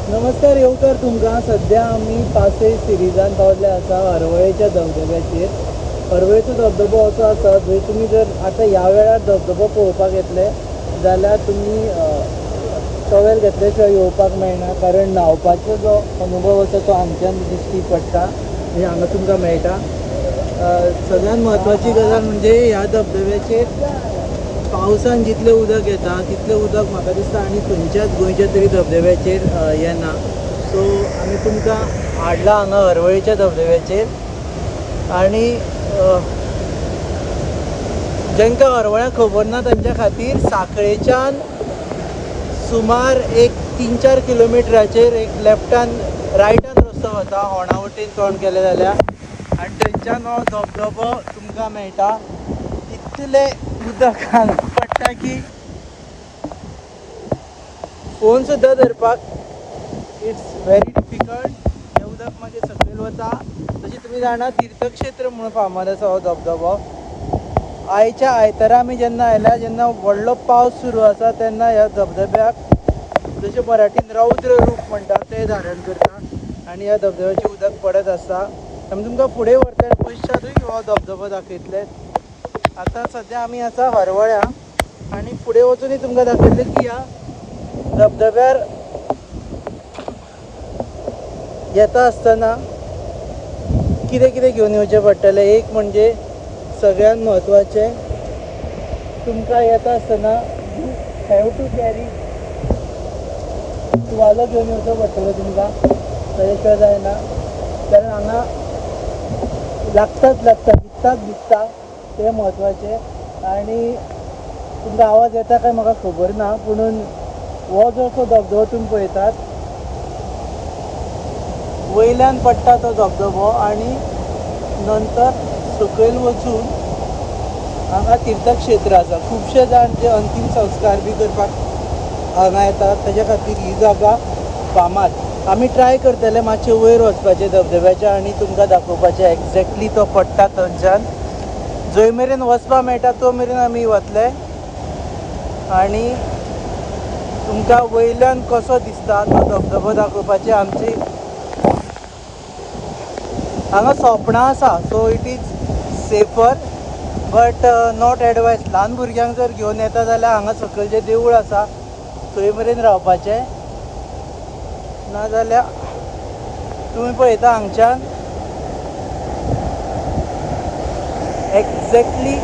नमस्कार येवकार तुमकां. सद्या आमी पासय सिरिजान पावले आसा हरवळेच्या धबधब्याचेर. हरवळेचो धबधबो असो आसा जंय तुमी जर आतां ह्या वेळार धबधबो पळोवपाक येतले जाल्यार तुमी टॉवेल घेतले शिवाय येवपाक मेळना, कारण न्हांवपाचो जो अनुभव आसा तो हांगच्यान दिश्टी पडटा, म्हणजे हांगा तुमकां मेळटा. सगळ्यात म्हत्वाची गजाल म्हणजे ह्या धबधब्याचेर पावसान जितलें उदक येता तितलें उदक म्हाका दिसता आनी खंयच्याच गोंयच्या तरी धबधब्याचेर येना. सो आमी तुमकां हाडला हांगा हरवळेच्या धबधब्याचेर. आनी जांकां हरवळ्यां खबर ना तांच्या खातीर साखळेच्यान सुमार एक 3-4 किलोमिटराचेर एक लेफ्टान रायटान रस्तो वता होणा वटेन तोंड केलें जाल्यार, आनी थंयच्यान हो धबधबो तुमकां मेळटा. इतलें उदक हांगा पडटा की फोन सुद्दां धरपाक it's very difficult. हें उदक मागीर सकयल वता. तशें तुमी जाणा तीर्थक्षेत्र म्हणून फामाद आसा हो धबधबो. आयच्या आयतारा आमी जेन्ना आयल्या, जेन्ना व्हडलो पावस सुरू आसा तेन्ना ह्या धबधब्याक जशें मराठीन रौद्र रूप म्हणटा तें धारण करता आनी ह्या धबधब्याचें उदक पडत आसता. आमी तुमकां फुडें व्हरतले पश्चातूय हो धबधबो दाखयतले. आतां सद्या आमी आसा हरवळ्या आनी फुडें वचूनय तुमकां दाखयतले की ह्या धबधब्यार येता आसतना कितें कितें घेवन येवचें पडटलें. एक म्हणजे सगळ्यांत म्हत्वाचें, तुमकां येता आसतना you have to carry तुवालो घेवन येवचो पडटलो तुमकां, ताजे शिवाय जायना, कारण हांगा लागताच लागता, भिजताच भिजता, तें म्हत्वाचें. आनी तुमकां आवाज येता काय म्हाका खबर ना, पुणून हो जो असो धबधबो तुमी पळयतात वयल्यान पडटा तो धबधबो आनी नंतर सकयल वचून हांगा तीर्थक्षेत्र आसा. खुबशे जाण जे अंतीम संस्कार बी करपाक हांगा येतात ताच्या खातीर ही जागा फामाद. आमी ट्राय करतले मातशें वयर वचपाचें धबधब्याच्या आनी तुमकां दाखोवपाचें एग्जॅक्टली तो पडटा थंयच्यान. जंय मेरेन वचपाक मेळटा तो मेरेन आमी वतले आनी तुमकां वयल्यान कसो दिसता तो धबधबो दाखोवपाची आमची. हांगा सोपणां आसा, so it is safer but not advise. ल्हान भुरग्यांक जर घेवन येता जाल्यार हांगा सकयल जें देवूळ आसा थंय मेरेन रावपाचें, नाजाल्यार तुमी पळयता हांगच्यान एक्झॅक्टली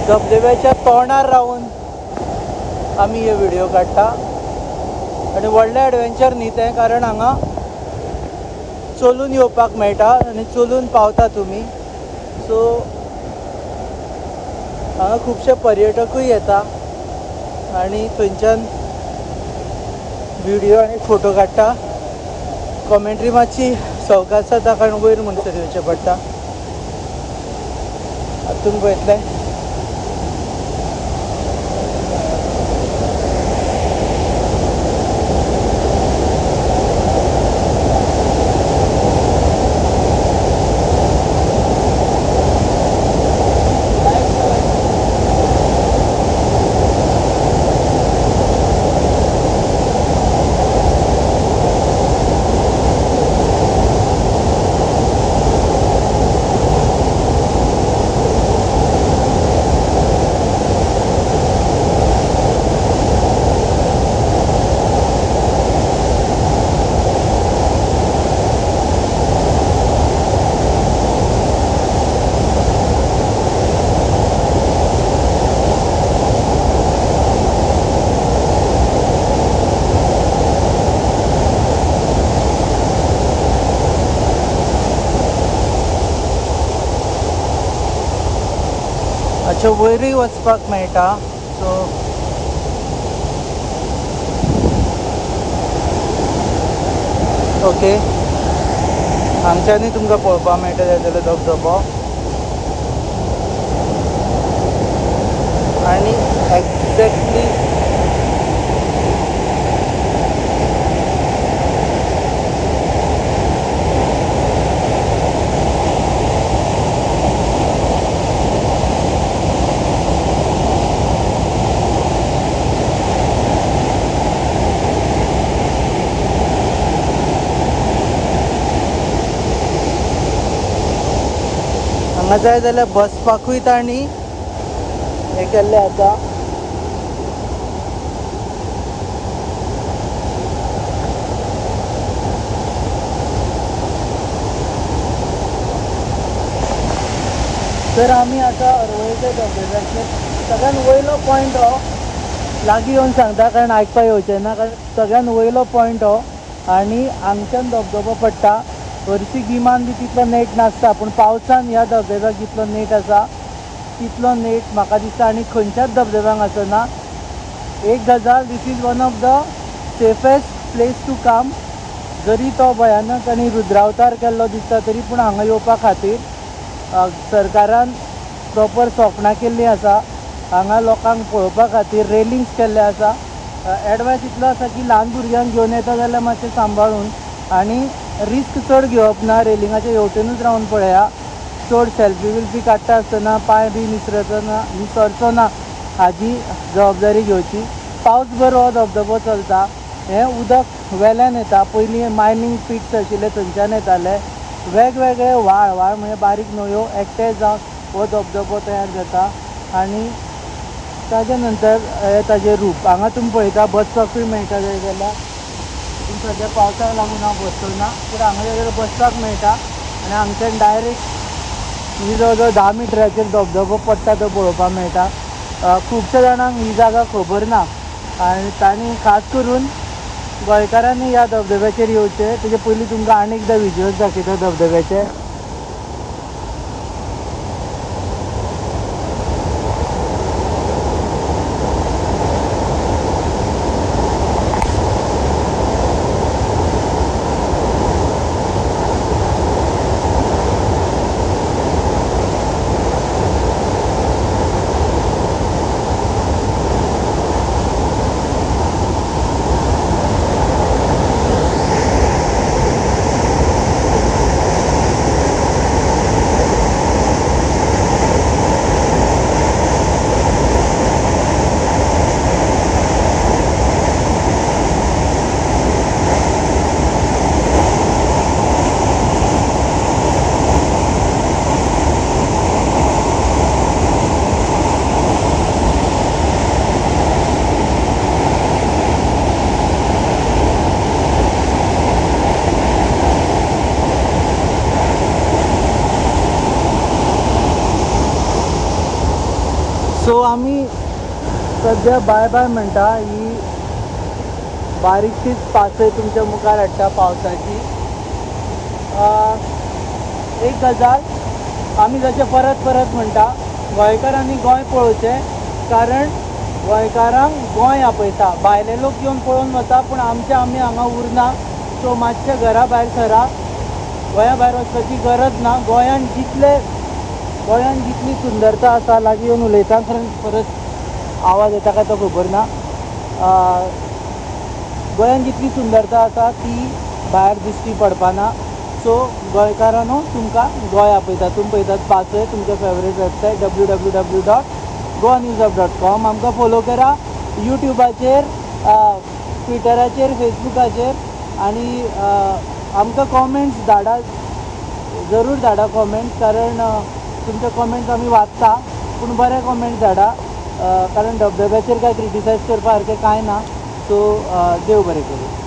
धबधब्याच्या तोंडार रावन आमी हे व्हिडिओ काडटा. आनी व्हडलें एडवेंचर न्ही तें, कारण हांगा चलून येवपाक मेळटा आनी चलून पावता तुमी. सो हांगा खुबशे पर्यटकूय येता आनी थंयच्यान व्हिडिओ आनी फोटो काडटा. कॉमेंट्री मातशी सवकास जाता कारण वयर म्हणसर येवचें पडटा. आतां तुमी पळयतले अच्छा वयरूय वचपाक मेळटा. सो ओके, हांगच्यानूय तुमकां पळोवपाक मेळटा जाल्यार धबधबो. आनी एक्झॅक्टली हांगा जाय जाल्यार बसपाकूय तांणी हें केल्लें आसा. तर आमी आतां हरवळेच्या धबधब्याचेर सगळ्यान वयलो पॉयंट हो, लागीं येवन सांगता कारण आयकपाक येवचें ना, कारण सगळ्यान वयलो पॉयंट हो आनी हांगच्यान धबधबो पडटा. हरशीं गिमान बी तितलो नेट नासता, पूण पावसान ह्या धबधब्याक जितलो नेट आसा तितलो नेट म्हाका दिसता आनी खंयच्याच धबधब्यांक आसना. एक गजाल, this is one of the safest place to come. जरी तो भयानक आनी रुद्रावतार केल्लो दिसता तरी पूण हांगा येवपा खातीर सरकारान प्रॉपर सोपणां केल्लीं आसा. हांगा लोकांक पळोवपा खातीर रेलिंग्स केल्ले आसा. एडवायस इतलो आसा की ल्हान भुरग्यांक घेवन येता जाल्यार मातशें सांबाळून आनी रिस्क चड घेवप ना. रेलिंगाच्या हेवटेनूच रावन पळया. चड सेल्फी विल्फी काडटा आसतना पांय बी निसरचो ना हाजी जबाबदारी घेवची. पावसभर हो धबधबो चलता. हें उदक वेल्यान येता. पयलीं मायनींग पिट्स आशिल्ले थंयच्यान येताले. वेगवेगळे व्हाळ, व्हाळ म्हणजे बारीक न्हंयो एकठांय जावन हो धबधबो तयार जाता आनी ताजे नंतर हें ताजें रूप हांगा तुमी पळयता. बसपाकूय मेळटा जाय जाल्यार, पूण सद्या पावसाक लागून हांव बसचो ना, पूण हांगा जाय जाल्यार बसपाक मेळटा. आनी हांगच्यान डायरेक्ट ही जवळ जवळ 10 मिटराचेर धबधबो पडटा तो पळोवपाक मेळटा. खुबश्या जाणांक ही जागा खबर ना आनी तांणी खास करून गोंयकारांनी ह्या धबधब्याचेर येवचें. तेजे पयलीं तुमकां आनी एकदां विजुअल्स दाखयता धबधब्याचे. सो आमी सद्या बाय बाय म्हणटा. ही बारीकशीच पासय तुमच्या मुखार हाडटा पावसाची. एक गजाल आमी जशें परत परत म्हणटा, गोंयकारांनी गोंय पळोवचें, कारण गोंयकारांक गोंय आपयता. भायले लोक येवन पळोवन वता, पूण आमचे आमी हांगा उरना. सो मातशें घरा भायर सरा, गोंया भायर वचपाची गरज ना. गोंयांत जितली सुंदरता आसा, लागीं येवन उलयता कारण परत आवाज येता काय तो खबर ना. गोंयांत जितली सुंदरता आसा ती भायर दिश्टी पडपाना. सो गोंयकारांनो, तुमकां गोंय आपयता. तुमी पळयतात पासय तुमच्या फेवरेट वेबसायट www.goanewshub.com. आमकां फोलो करा युट्यूबाचेर, ट्विटराचेर, फेसबुकाचेर आनी आमकां कॉमेंट्स धाडा, जरूर धाडा कॉमेंट्स, कारण तुमचे कॉमेंट्स आमी वाचता. पूण बरे कॉमेंट्स धाडा, कारण धबधब्याचेर काय क्रिटिसायज करपा सारकें कांय ना. सो देव बरें करूं.